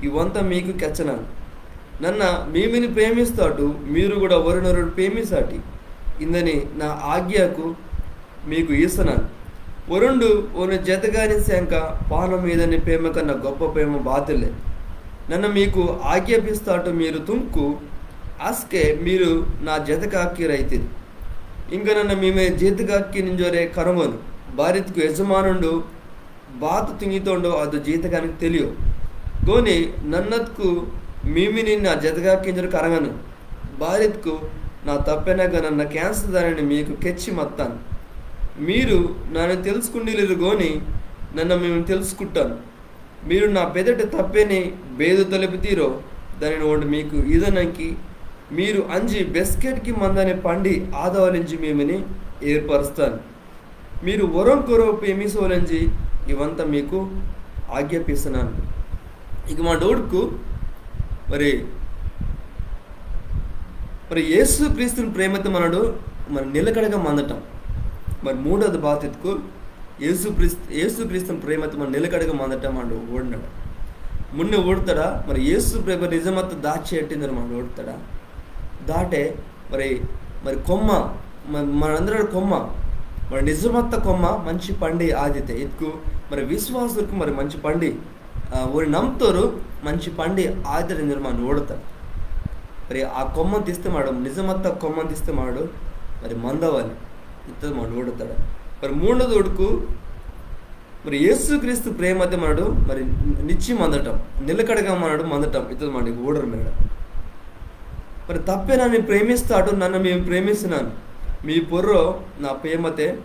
ఇవంతా మీకు కెచ్చనాను. నన్న మీమిని ప్రేమిస్తాటు, మీరు కూడా ఒరోనొరోరు ప్రేమిసాటి. ఇందని నా ఆజ్ఞకు మీకు ఈసనాను. ఒరోండు ఓని జతగాని సెంక పానం ఈదని పేమ కన్న గొప్ప పేమ బాతిల్లె. నన్న మీకు ఆజ్ఞాపిస్తాటు మీరు తుంకు, అస్కె మీరు నా జతగాక్కిరైతిరి. ఇంక నన్న మీమిని జతగాక్కినింజోరె కరంగోను. బారిత్కు యజమానుండు బాత తుంగితోండో అదు జీతగానికి తెలియో. గోని నన్నత్కు మీమిని నా జతగాక్కింజోరె కరంగను. బారిత్కు నా తప్పెనగ్గ నన్న కేంసదానిని మీకు కెచ్చి మత్తాను. మీరు నాని తెలుసుకుండిల్లిరి గోని, నన్న మీమిని తెలుసుకుట్టాను. మీరు నా పెదటె తప్పెని బేదు తలిపితీరో, దానిని ఓండు మీకు ఈదనంకి, మీరు అంజి బెస్కెట్కి మందాని పండి ఆదవలింజి మీమిని ఏర్పరుస్తాను. మీరు ఒరోంకొరో పేమిసోలెంజి ఇవంతా మీకు ఆజ్ఞాపిస్తున్నాను. ఇక మా డౌట్కు మరి, మరి యేసు క్రీస్తుని ప్రేమతె మనడు మరి నిలకడగా మందటం. మరి మూడోది బాతిత్కు యేసు క్రీస్తు, యేసు క్రీస్తుని ప్రేమతె మన నిలకడగా మందటం అండు ఓడినాడు. మున్నే ఓడతాడా? మరి యేసు ప్రేమ నిజమత్త దాచి ఎట్టిందని మనడు ఓడతాడా? దాటే మరి, మరి కొమ్మ, మ-, మనందరూ కొమ్మ, మరి నిజమత్త కొమ్మ మంచి పండి ఆదితే ఇతుకు మరి విశ్వాసులకు మరి మంచి పండి, ఆ, ఓరి నమ్ముతోరు మంచి పండి ఆదితే ఇంజోరు మనడు ఓడతాడు. మరి ఆ కొమ్మని తీస్తే మాడు, నిజమత్త కొమ్మని తీస్తే మాడు, మరి మందవాలి ఇత్తది మనడు ఓడతాడు. మరి మూడోది ఓడుకు మరి యేసుక్రీస్తు ప్రేమతే మనడు మరి నిచ్చి మందటం, నిలకడగా మనడు మందటం ఇత్తది మనడు ఓడరు మేడ. మరి తప్పే నన్ను ప్రేమిస్తాడు, నన్ను మేము ప్రేమిస్తున్నాను, మీ పొర్రో నా ప్రేమతే,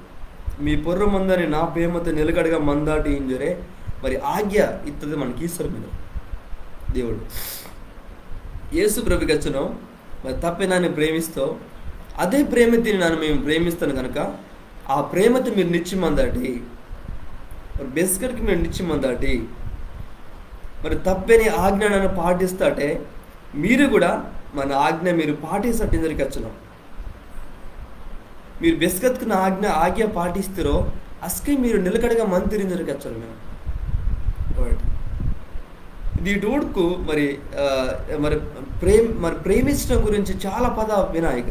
మీ పొర్రో మందని నా ప్రేమతే నిలకడగా మందాటి ఇంజోరే మరి ఆజ్ఞ ఇత్తది మనకి ఈసోరు మేడ దేవుడు. యేసు ప్రభు కెచ్చనో, మరి తప్పే నన్ను ప్రేమిస్తో, అదే ప్రేమతిని నన్న మిమ్మిని ప్రేమిస్తాను కనుక, ఆ ప్రేమతి మీరు నిచ్చి మందాటి, మరి బెస్కెట్కి మీరు నిచ్చి మందాటి, మరి తప్పని ఆజ్ఞ నన్న పాటిస్తాటే, మీరు కూడా మన ఆజ్ఞ మీరు పాటిస్తాటి ఇంజోరి కెచ్చను. మీరు బెస్కెత్కు నా ఆజ్ఞ, ఆజ్ఞ పాటిస్తిరో, అస్కే మీరు నిలకడగా మంతిరి ఇంజోరి కెచ్చను. Word. ఇది ఊడుకు మరి, ఆ, మరి ప్రేమ, మరి ప్రేమించడం గురించి చాలా పద వినాయిక.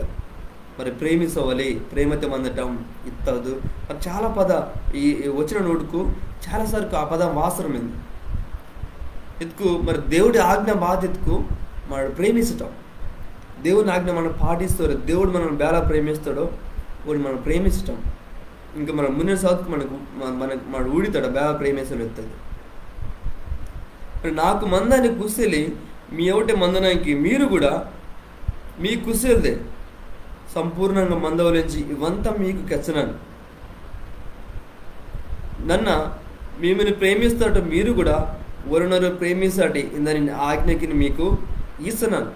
మరి ప్రేమించవాలి, ప్రేమతే మందటం ఇత్తదు. మరి చాలా పద ఈ, ఈ వచనం ఊడుకు చాలా సార్కు ఆ పద వాసరమైంది. ఇత్కు మరి దేవుడి ఆజ్ఞ బాత ఇత్కు మరి ప్రేమించటం. దేవుని ఆజ్ఞ మనం పాటిస్తాడు, దేవుడు మనం బేలా ప్రేమిస్తాడో, వాడు మనం ప్రేమించటం. ఇంకా మన మున్నే సాగుకు మనకు, మన, మన, మన ఊడితాడు బేలా ప్రేమించడం ఎత్తది. మరి నాకు మందని కుసేలి మీ అవుటే మందనానికి మీరు కూడా మీ కుసేలిదే సంపూర్ణంగా మందవలించి ఇవంతా మీకు కెచ్చనాను. నన్న మిమ్మిని ప్రేమిస్తాటో మీరు కూడా ఒరోనొరు ప్రేమిస్తాటి ఇందని ఆజ్ఞకిని మీకు ఈసనాను.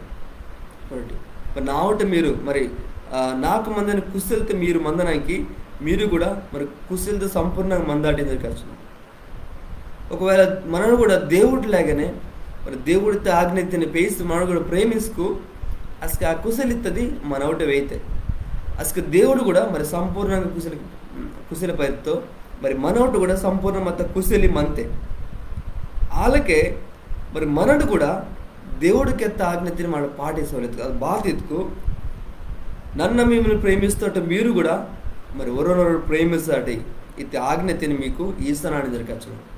ఒకటి. మరి నా అవుటే మీరు మరి, ఆ, నాకు మందని కుసేలితే మీరు మందనానికి మీరు కూడా మరి కుసేలితే సంపూర్ణంగా మందాటి ఇంజోరి కెచ్చను. ఒకవేళ మనడు కూడా దేవుడి లాగానే మరి దేవుడితో ఆజ్ఞతిని పేసి మనడు కూడా ప్రేమించుకు అసలు ఆ కుసేలి ఇత్తది మన అవుటే వెయితే. అసలు దేవుడు కూడా మరి సంపూర్ణంగా కుసేలి, కుసేలి పైతో మరి మన అవుటే కూడా సంపూర్ణ మత్త కుసేలి మంతే. ఆలకే మరి మనడు కూడా దేవుడు కెత్త ఆజ్ఞతిని మనడు పాటించవలెదు. అది బాత ఇత్కు నన్న మిమ్మిని ప్రేమిస్తాటో మీరు కూడా మరి ఒరోనొరు ప్రేమిస్తాటి ఇత్తే ఆజ్ఞతిని మీకు ఈసనాను ఇంజోరి కెచ్చను.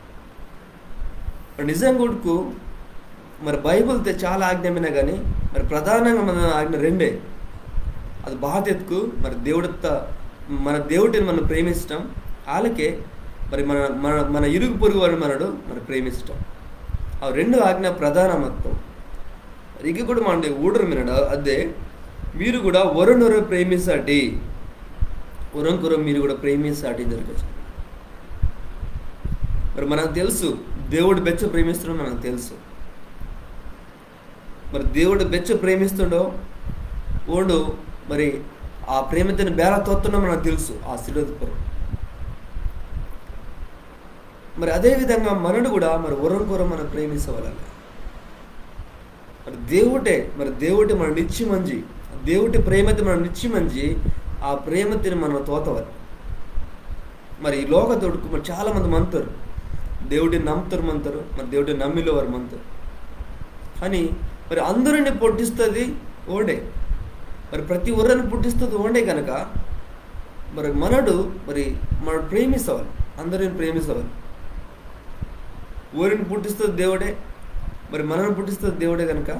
మరి నిజంగా ఊడుకు మరి బైబిల్తే చాలా ఆజ్ఞ మినా కానీ మరి ప్రధానంగా మన ఆజ్ఞ రెండే. అది బాత ఇత్కు మరి దేవుడితో మన దేవుడిని మనం ప్రేమించటం, ఆలకే మరి మన, మన, మన ఇరుగు పొరుగు వారిని మనడు మరి ప్రేమించటం. ఆ రెండు ఆజ్ఞ ప్రధాన మొత్తం. మరి ఇక కూడా మన ఊడరు మినడు అదే మీరు కూడా ఒరోనొరు ప్రేమిస్తాటి, ఒరోనొరు మీరు కూడా ప్రేమిస్తాటి ఇంజోరి కెచ్చను. మరి మనకు తెలుసు దేవుడు బెచ్చో ప్రేమిస్తాడో మనకు తెలుసు. మరి దేవుడు బెచ్చో ప్రేమిస్తాడో ఓండు మరి ఆ ప్రేమతిని బేలా తోత్తాడో మనకు తెలుసు ఆ సిలువది పొర్రో. మరి అదే విధంగా మనడు కూడా మరి ఒరోనొరు మనం ప్రేమించవాలని. మరి దేవుడే, మరి దేవుడే మన నిచ్చి మంజి, దేవుడి ప్రేమతే మన నిచ్చి మంజి, ఆ ప్రేమతిని మనం తోతవాలి. మరి ఈ లోకతే ఊడుకు మరి చాలా మంది మంతారు, దేవుడిని నమ్ముతారు మంతారు, మరి దేవుడిని నమ్మిలో వారు మంతారు. కానీ మరి అందరిని పుట్టిస్తది ఓండే, మరి ప్రతి ఒర్రని పుట్టిస్తది ఓండే కనుక మరి మనడు మరి మనడు ప్రేమించవాలి, అందరిని ప్రేమించవాలి. ఓరిని పుట్టిస్తది దేవుడే, మరి మనను పుట్టిస్తది దేవుడే కనుక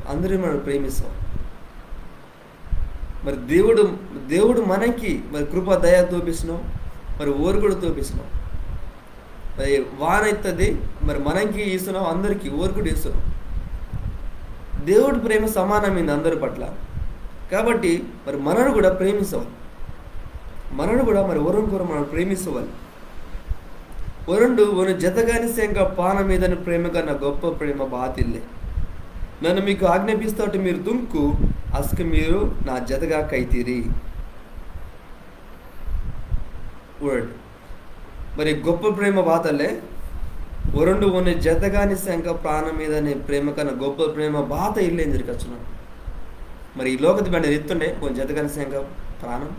అందరిని మనడు ప్రేమించవాలి. మరి దేవుడు, దేవుడు మనకి మరి కృప దయ తోపిస్తున్నాం, మరి ఓరు కూడా తోపిస్తున్నాం. మరి వాన ఇత్తది మరి మనకి ఈసనాం, అందరికీ ఓరు కూడా ఈసనాం. దేవుడి ప్రేమ సమానమైంది అందరి పట్ల. కాబట్టి మరి మనను కూడా ప్రేమించవాలి, మనను కూడా మరి ఒరోనొరు మనం ప్రేమించవాలి. ఒరోండు ఓని జతగాని సెంక పానం ఈదని ప్రేమ కన్నా గొప్ప ప్రేమ బాతిల్లే. నన్న మీకు ఆజ్ఞాపిస్తాటు మీరు తుంకు, అస్కు మీరు నా జతగా కైతీరి. Word. మరి గొప్ప ప్రేమ బాతల్లే, ఒరోండు ఓని జతగాని సెంక పానం ఈదని ప్రేమ కన్నా గొప్ప ప్రేమ బాత ఇల్లే ఇంజోరి కెచ్చను. మరి ఈ లోకతి బేండ ఇత్తుండే ఓని జతగాని సెంక పానం.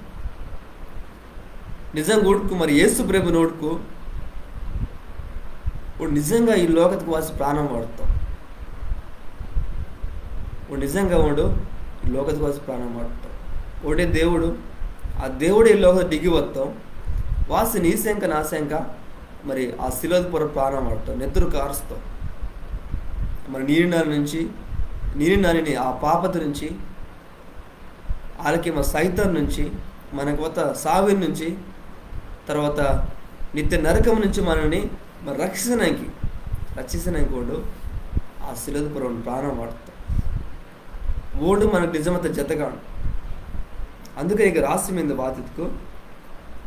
నిజంగా ఊడుకు మరి యేసు ప్రభుని ఊడుకు ఓండు నిజంగా ఈ లోకతికి వాసి ప్రాణం వాటతో. ఓండు నిజంగా ఓండు ఈ లోకతికి వాసి ప్రాణం వాటతో. ఓండే దేవుడు, ఆ దేవుడే ఈ లోకత డిగి వత్తో. వాసి నీ సెంక నా సెంక మరి ఆ సిలువది పొర్రో ప్రాణం వాటతో, నెత్తురు కార్స్తో. మరి నీని నాని నుంచి, నీని నానిని ఆ పాపతి నుంచి, ఆలకే మా సైతాన్ నుంచి, మనకు వత్త సావి నుంచి, తర్వాత నిత్య నరకం నుంచి మనని మరి రక్షించడానికి, రక్షించడానికి ఓండు ఆ సిలువది పొర్రో ప్రాణం వాటతో. ఓండు మనకు నిజమత్త జతగాను. అందుకని ఇక రాసి మింద బాతిత్కు,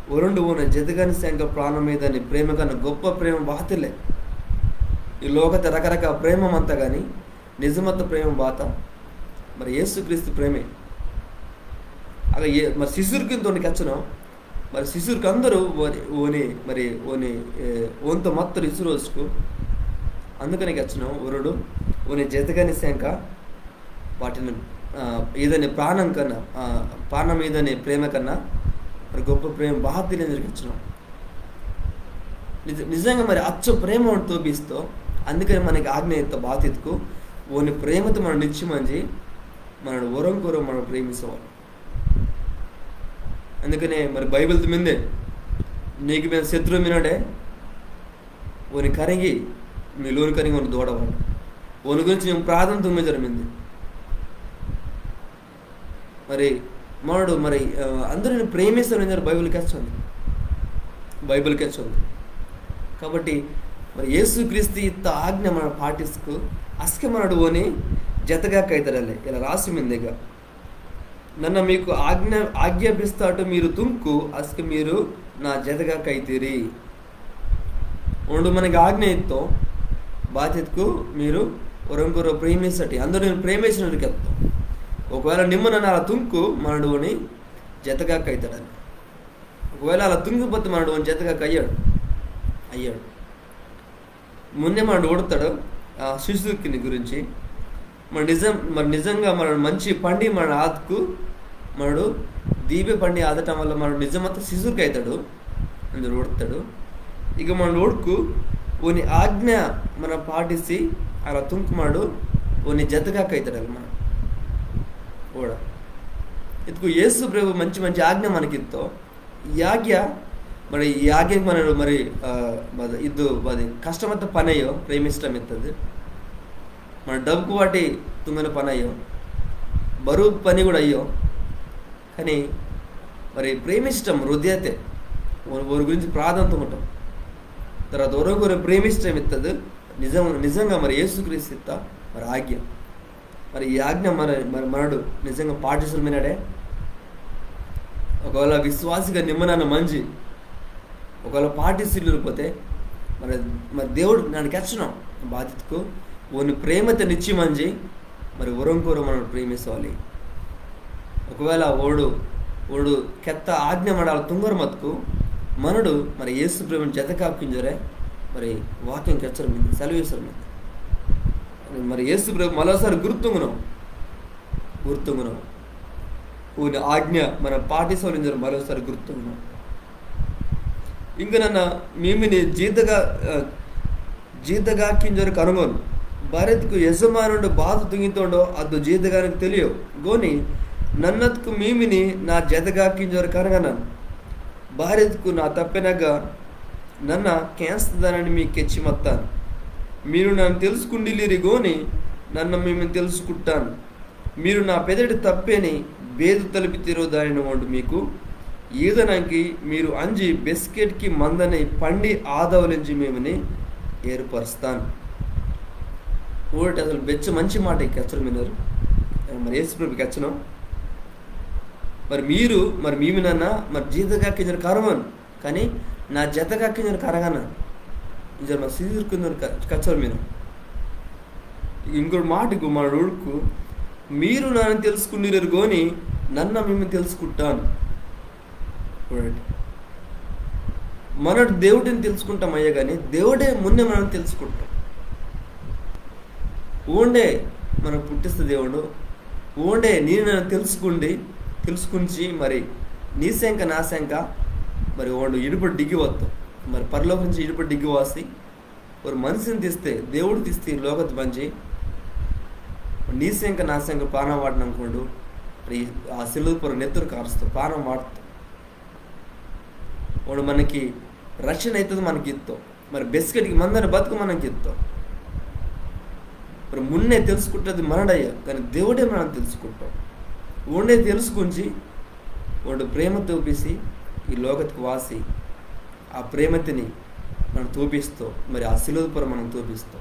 ఒరోండు ఓని జతగాని సెంక ప్రాణం ఈదని ప్రేమ కన్నా గొప్ప ప్రేమ బాతిల్లే. ఈ లోకత రకరకాల ప్రేమ మంత కానీ నిజమత్త ప్రేమ బాత మరి యేసుక్రీస్తు ప్రేమే. అగ ఏ-, మరి శిశుర్కిని తోని కెచ్చను. మరి శిశుర్కు అందరూ ఓని, ఓని, మరి ఓని, ఏ, ఓంతో మత్తరు ఇసురోజుకు. అందుకనే కెచ్చను, ఒరడు, ఓని జతగాని సెంక, వాటిని, ఆ, ఈదని ప్రాణం కన్నా, ఆ, ప్రాణం ఈదని ప్రేమ కన్నా, మరి గొప్ప ప్రేమ బాతిని ఇంజోరి కెచ్చను. నిజ-, నిజంగా మరి అచ్చ ప్రేమ ఓండు తోపిస్తో, అందుకని మనకి ఆజ్ఞ ఇత్తో బాతిత్కు, ఓని ప్రేమతో మనం నిచ్చి మంజి, మనడు ఒరంకొర మనం ప్రేమిసవాలి. అందుకనే మరి బైబిల్ మిందే, నీకు మీద శత్రు మినడే, ఓని కరింగి, నీ లోను కరింగి ఓని దోడవాడు. ఓని గురించి నేను ప్రార్థన తుంగ జరిగింది. మరి మనడు మరి, ఆ, అందరిని ప్రేమిస్తాను ఇంజోరి బైబిల్ కెచ్చోంది. బైబిల్ కెచ్చోంది. కాబట్టి మరి యేసుక్రీస్తు ఇత్త ఆజ్ఞ మన పాటిస్కు, అస్కే మనడు ఓని జతగాక అయితాడలే. ఇలా రాసి మిందిగా, నన్న మీకు ఆజ్ఞ, ఆజ్ఞాపిస్తాటు మీరు తుంకు, అస్కే మీరు నా జతగాక అయితీరి. ఓండు మనకి ఆజ్ఞ ఇత్తో, బాతిత్కు మీరు ఒరంకొర ప్రేమిసటి, అందరిని ప్రేమిసినట్టు కెత్తో. ఒకవేళ నిమ్మ నన్న అలా తుంకు, మనడు ఓని జతగాక అయితాడని. ఒకవేళ అలా తుంగకపోతే మనడు ఓని జతగాక అయ్యాడు, అయ్యాడు. మున్నే మనడు ఊడతాడు, ఆ, శిశుర్కిని గురించి. మరి నిజం, మరి నిజంగా మనడు మంచి పండి మన ఆత్కు మనడు దీపే పండి ఆదటం వల్ల మనడు నిజమంతా శిశుర్కి అయితాడు. ఇంజోరి ఊడతాడు. ఇక మనడు ఊడుకు ఓని ఆజ్ఞ మన పాటిసి అలా తుంకు మనడు ఓని జతగాక అయితాడు అన్నమాట. ఓడ. ఇత్కు యేసు ప్రభు మంచి మంచి ఆజ్ఞ మనకిత్తో. ఈ ఆజ్ఞ, మరి ఈ ఆజ్ఞకి మనడు మరి, ఆ, బాధ, ఇద్దు బాధ కష్టమంత పని అయ్యో, ప్రేమిసటం ఇత్తది. మన డబ్బుకు వాటి తుంగని పని అయ్యో, బరువు పని కూడా అయ్యో. కానీ మరి ప్రేమిసటం హృదయతే, ఓ-, ఓరి గురించి ప్రార్థన తుంగటం, తర్వాత ఒరొకరు ప్రేమిసటం ఇత్తది. నిజం, నిజంగా మరి యేసుక్రీస్తు ఇత్త మరి ఆజ్ఞ. మరి ఈ ఆజ్ఞ మన, మరి మనడు నిజంగా పాటిసోర్ మినడే? ఒకవేళ విశ్వాసిగా నిమ్మ నన్న మంజి, ఒకవేళ పాటిసిల్లుపోతే, మరి, మరి దేవుడు నన్న కెచ్చను బాతిత్కు, ఓని ప్రేమతో నిచ్చి మంజి, మరి ఒరంకొర మనడు ప్రేమిసవాలి. ఒకవేళ ఓండు, ఓండు కెత్త ఆజ్ఞ మనడు అలా తుంగోర్ మత్కు, మనడు మరి యేసు ప్రభుని జతగాక ఇంజోరే, మరి వాక్యం కెచ్చోర్ మింది, సెలవిసోర్ మింది. మరి యేసు ప్రభు మరోసారి గుర్తుంగను, గుర్తుంగను. ఓని ఆజ్ఞ మన పాటిసవాలి ఇంజోరే మరోసారి గుర్తుంగను. ఇంక నన్న మీమిని జీతగా, ఆ, జీతగాక ఇంజోరే కరంగోను. బారిత్కు యజమానుండు బాత తుంగితోండో అద్దు జీతగానికి తెలియో. గోని నన్నత్కు మీమిని నా జతగాక ఇంజోరే కరంగనాను. బారిత్కు నా తప్పెనగ్గ నన్న కేంస్తదానని మీకు కెచ్చి మత్తాను. మీరు నన్న తెలుసుకుండిల్లిరి గోని నన్న మీమిని తెలుసుకుట్టాను. మీరు నా పెదెటి తప్పేని బేదు తలిపితిరో దానిని ఓండు మీకు ఈదనంకి మీరు అంజి బెస్కెట్కి మందని పండి ఆదవలింజి మీమిని ఏర్పరుస్తాను. ఊడటి అసలు బెచ్చ మంచి మాట ఈ కెచ్చోర్ మినోరు. మరి యేసు ప్రభు కెచ్చను. మరి మీరు, మరి మీమినన్న, మరి జీతగాక ఇంజోరే కరంగోను. కానీ నా జతగాక ఇంజోరే కరంగనాను. ఇంజోరే మా శిశుర్కిని క-, కెచ్చోర్ మినో. ఇంకొక మాటకు మనడు ఊడుకు, మీరు నన్న తెలుసుకుండిల్లిరి గోని, నన్న మీమిని తెలుసుకుట్టాను. ఊడటి. మనడు దేవుడిని తెలుసుకుంటాం అయ్యో కానీ, దేవుడే మున్నే మనని తెలుసుకుట్టాం. ఓండే మన పుట్టిస్త దేవుడు, ఓండే నిన్ను నన్న తెలుసుకుండి, తెలుసుకుంచి మరి నీ సెంక నా సెంక మరి ఓండు ఇడుపడి డిగ్గి వత్తో. మరి పరలోకం నుంచి ఇడుపడి డిగ్గి వాసి, ఒరో మనిషిని తీస్తే, దేవుడు తీస్తే ఈ లోకత్ మంజి, నీ సెంక నా సెంక పానం వాటనంకోండు, మరి ఆ సిలువ పొర్రో నెత్తురు కార్స్తో, పానం వాట్తో. ఓండు మనకి రక్షణ ఇత్తది మనకి ఇత్తో. మరి బెస్కెట్కి మందని బతుకు మనకి ఇత్తో. మరి మున్నే తెలుసుకుట్టది మనడయ్యో, కానీ దేవుడే మనని తెలుసుకుట్టో. ఓండే తెలుసుకుంచి, ఓండు ప్రేమ తోపిసి, ఈ లోకత్కు వాసి, ఆ ప్రేమతిని మనకి తోపిస్తో, మరి ఆ సిలువ పొర్రో మనకి తోపిస్తో.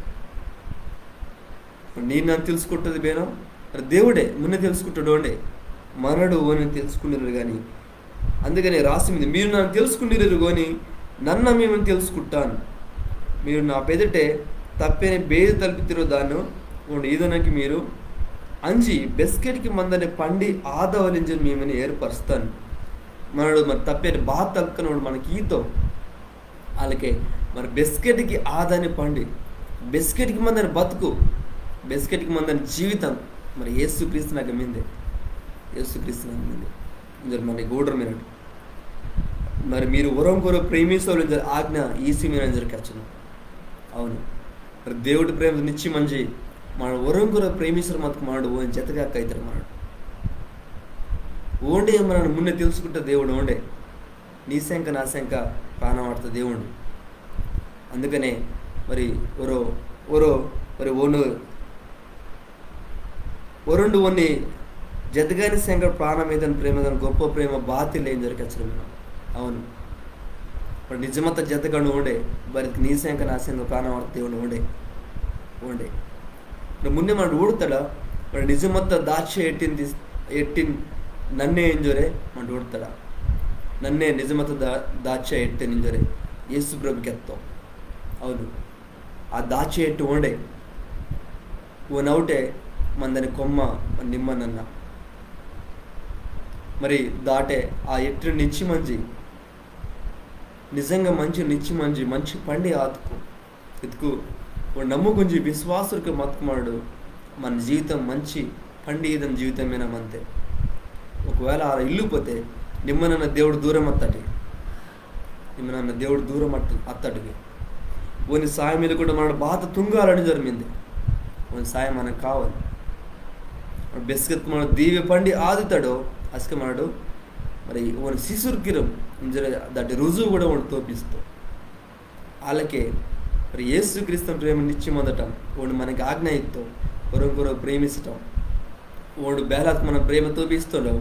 నిన్ను నన్న తెలుసుకుట్టది బేనో, మరి దేవుడే మున్నే తెలుసుకుట్టోండే. మనడు ఓనిని తెలుసుకుండిల్లిరి కానీ. అందుకనే రాసి మింది, మీరు నన్న తెలుసుకుండిల్లిరి గోని, నన్న మీమిని తెలుసుకుట్టాను. మీరు నా పెదెటే తప్పేని బేదు తలిపితిరో దానిని ఓండు ఈదనంకి మీరు అంజి బెస్కెట్కి మందని పండి ఆదవలింజి మీమిని ఏర్పరుస్తాను. మనడు మరి తప్పేటి బాత తల్కనోడు మనకి ఈతో. అలాగే మరి బెస్కెట్కి ఆదని పండి, బెస్కెట్కి మందని బతుకు, బెస్కెట్కి మందని జీవితం మరి యేసుక్రీస్తునగ్గ మిందే. యేసుక్రీస్తునగ్గ మిందే. ఇంజోరె మరి గూడరు మినడు. మరి మీరు ఒరోంకొరో ప్రేమిసోలింజోరె ఆజ్ఞ ఈసి మినోంజోరె కెచ్చను. అవును. మరి దేవుడి ప్రేమ నిచ్చి మంజి మన ఒరోంకొరో ప్రేమిసోరె మత్కు మనడు ఓని జతగాక్కు అయితాడు మనడు. ఓండే మనడు మున్నే తెలుసుకుంట దేవుడు ఓండే. నీ సెంక నా సెంక ప్రాణం వాట్త దేవుడు. అందుకనే మరి ఒరో, ఒరో, మరి ఓను ఒరోండు ఓని జతగాని సెంక ప్రాణం ఈదని ప్రేమ గాని గొప్ప ప్రేమ బాతిల్లె ఇంజోరె కెచ్చోరు. అవును. మరి నిజమత్త జతగాండు ఓండే, మరి నీ సెంక నా సెంక ప్రాణం వాట్త దేవుడు ఓండే. ఓండే. మరి మున్నే మనడు ఊడ్తాడా, మరి నిజమత్త దాచ్చ ఎట్టిన్ తీస్-, ఎట్టిన్ నన్నే ఇంజోరె మనడు ఊడ్తాడా. నన్నే నిజమత్త దా-, దాచ్చ ఎట్టిన్ ఇంజోరె యేసు ప్రభు కెత్తో. అవును. ఆ దాచ్చ ఎట్టు ఓండే. ఓనవుటే మందని కొమ్మ నిమ్మ నన్న. మరి దాటే ఆ ఎట్టిని నిచ్చి మంజి, నిజంగా మంచి నిచ్చి మంజి, మంచి పండి ఆత్కు. ఇత్కు ఓ నమ్ముకుంజి విశ్వాసుర్కి మత్కు మనడు మన జీవితం మంచి పండి ఈదని జీవితమేనా మంతే. ఒకవేళ అలా ఇల్లుపోతే నిమ్మ నన్న దేవుడు దూరం అత్తటి. నిమ్మ నన్న దేవుడు దూరం అత్త-, అత్తటికి. ఓని సాయం ఇల్లకుండా మనడు బాత తుంగాలని జరిగింది. ఓని సాయం మనకు కావాలి. బెస్కెత్కు మనడు దీవి పండి ఆదితాడో, అస్కె మనడు మరి ఓని శిశుర్కిరం ఇంజోరె దాటి రుజువు కూడా ఓండు తోపిస్తో. ఆలకే మరి యేసుక్రీస్తుని ప్రేమ నిచ్చి మందటం, ఓండు మనకి ఆజ్ఞ ఇత్తో, ఒరోంకొరో ప్రేమిసటం. ఓండు బేలాకు మన ప్రేమ తోపిస్తోండో,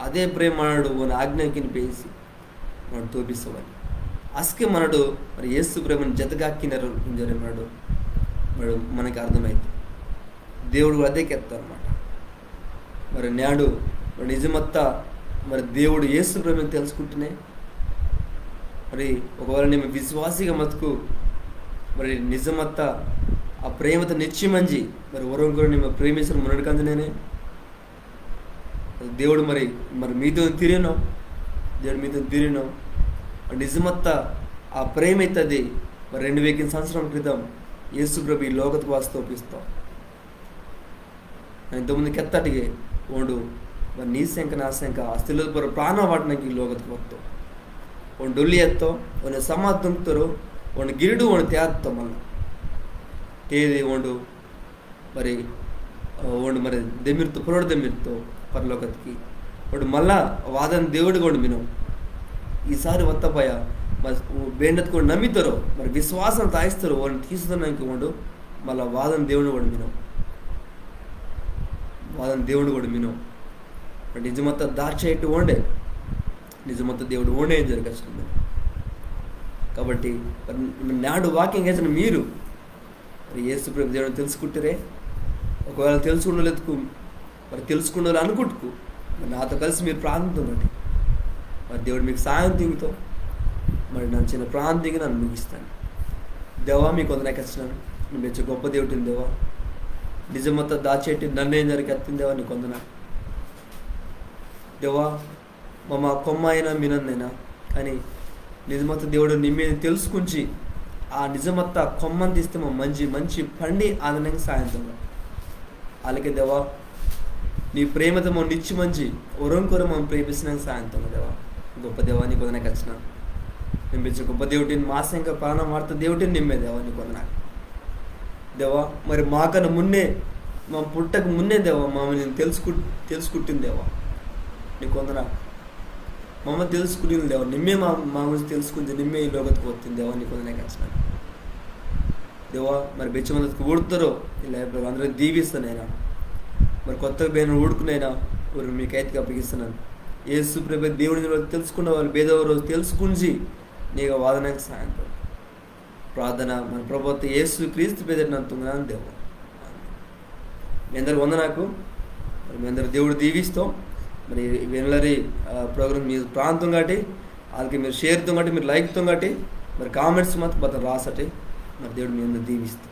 అదే ప్రేమ మనడు ఓని ఆజ్ఞకిని పేసి మనడు తోపిస్తవాలి. అస్కె మనడు మరి యేసు ప్రేమని జతగాక్కినోరు ఇంజోరె మనడు, మనడు మనకి అర్థమైంది. దేవుడు అదే కెత్తో అనమాట. మరి నేడు మరి నిజమత్త మరి దేవుడు యేసు ప్రేమని తెలుసుకుంటేనే, మరి ఒకవేళ నిమ్మ విశ్వాసిగా మతుకు మరి నిజమత్త ఆ ప్రేమత నిచ్చి మంజి మరి ఒరోంకొరో నిమ్మ ప్రేమిసోరె మున్నడు కంజనేనే దేవుడు మరి, మరి మీతో తిరినో, దేవుడు మీతో తిరినో. నిజమత్త ఆ ప్రేమ ఇత్తది. మరి రెండు వేల సంవత్సరం క్రితం యేసు ప్రభు ఈ లోకత్కు వాసి తోపిస్తో. ఇంతకుముందు కెత్తటిగే ఓండు మరి నీ సెంక నా సెంక ఆ సిలువ పొర్రొ ప్రాణం వాటనాకి ఈ లోకత్కు వత్తో. ఓండు డొల్లి ఎత్తో, ఓని సమాధి తుంగ్తోరు, ఓండు గిరుడు ఓండు తేత్తో మళ్ళా. తేది ఓండు మరి, ఆ, ఓండు మరి దెమ్మిర్తో, పొర్రొడు దెమ్మిర్తో పరలోకత్కి. ఓండు మళ్ళా వాదని దేవుడు కూడా మినో. ఈసారి వత్త పయ మరి బేనోత్కు నమ్మితోరో, మరి విశ్వాసం తాయిస్తోరో, ఓని తీస్తనాకి ఓండు మళ్ళా వాదని దేవుడు కూడా మినో. వాదని దేవుడు కూడా మినో. మరి నిజమత్త దాచ్చ ఎట్టు ఓండే, నిజమత్త దేవుడు ఓండే ఇంజోరె కెచ్చోరు. కాబట్టి మరి నేడు వాక్యం కెచ్చిన మీరు మరి యేసు ప్రభు దేవుడిని తెలుసుకుంటారే. ఒకవేళ తెలుసుకుండలేదుకు, మరి తెలుసుకుండాలి అనుకుంటుకు, మరి నాతో కలిసి మీరు ప్రార్థన తుంగటి. మరి దేవుడు మీకు సాయం తుంగితో, మరి నన్న చిన్న ప్రార్థన తుంగి నన్న ముగిస్తాను. దేవా, నీకు వందనాకు కెచ్చినాను. నిమ్మె బెచ్చో గొప్ప దేవుడిని దేవా. నిజమత్త దాచ్చ ఎట్టిని నన్నే ఇంజోరె కెత్తిని దేవా, నీకు వందనాకు. దేవా, మమ్మ కొమ్మ అయినా మినన్నేనా, కానీ నిజమత్త దేవుడు నిమ్మె తెలుసుకుంచి, ఆ నిజమత్త కొమ్మని తీస్తే మమ్మ మంచి, మంచి పండి ఆదనంగా సాయం తుంగా. అలాగే దేవా, నీ ప్రేమత మమ్మ నిచ్చి మంచి, ఒరోంకొరో మమ్మ ప్రేమిసనంగా సాయం తుంగా దేవా. గొప్ప దేవా, నీకు వందనాకు కెచ్చినాను. నిమ్మె బెచ్చో గొప్ప దేవుడిని, మా సెంక ప్రాణం వాట్త దేవుడిని నిమ్మే దేవా, నీకు వందనాకు. దేవా, మరి మాకన్నా మున్నే, మా పుట్టక మున్నే దేవా, మమ్మ నిన్ను తెలుసుకు-, తెలుసుకుంటిని దేవా, నీకు వందనాకు. మమ్మ తెలుసుకుంటిని దేవా, నిమ్మే మా, మా గురించి తెలుసుకుంచి, నిమ్మే ఈ లోకత్కు వత్తిని దేవా, నీకు వందనాకు కెచ్చినాను. దేవా, మరి బెచ్చో మంది ఊడ్తోరో, ఇలా అందరిని దీవిస్తానైనా. మరి కొత్తగా బేనోరు ఊడుకునైనా, ఓరు మీ కైత్కి అప్పగిస్తాను. యేసు ప్రభు దేవుడిని తెలుసుకున్న వాళ్ళు బేదోరో తెలుసుకుంచి, నీకు వాదనకి సాయం తుంగా. ప్రార్థన మన ప్రభువత్త యేసు క్రీస్తు పేదెటి నన్న తుంగనాను దేవా. మీ అందరు వందనాకు. మరి మీ అందరు దేవుడు దీవిస్తో. మరి వెన్నెలరి, ఆ, program మీ ప్రాంతం కాటి, వాళ్ళకి మీరు share తుంగటి, మీరు like తుంగటి, మరి comments మాత్రం బత రాసటి. మరి దేవుడు మీ అందరు దీవిస్తో.